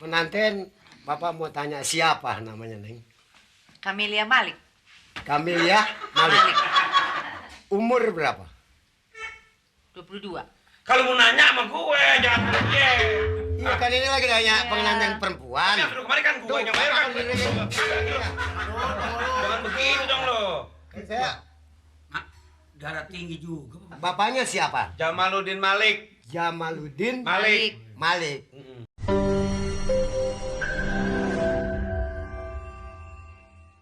pengantin Bapak mau tanya siapa namanya, Neng? Camelia Malik. Camelia Malik. Umur berapa? 22. Kalau mau nanya sama gue, jangan gue. Iya kan ini lagi nanya pengantin perempuan. Tapi yang kemarin kan gue yang bayar kan. Jangan begitu dong lo. Saya Darah tinggi juga. bapaknya siapa? Jamaluddin Malik. Jamaluddin Malik. Malik.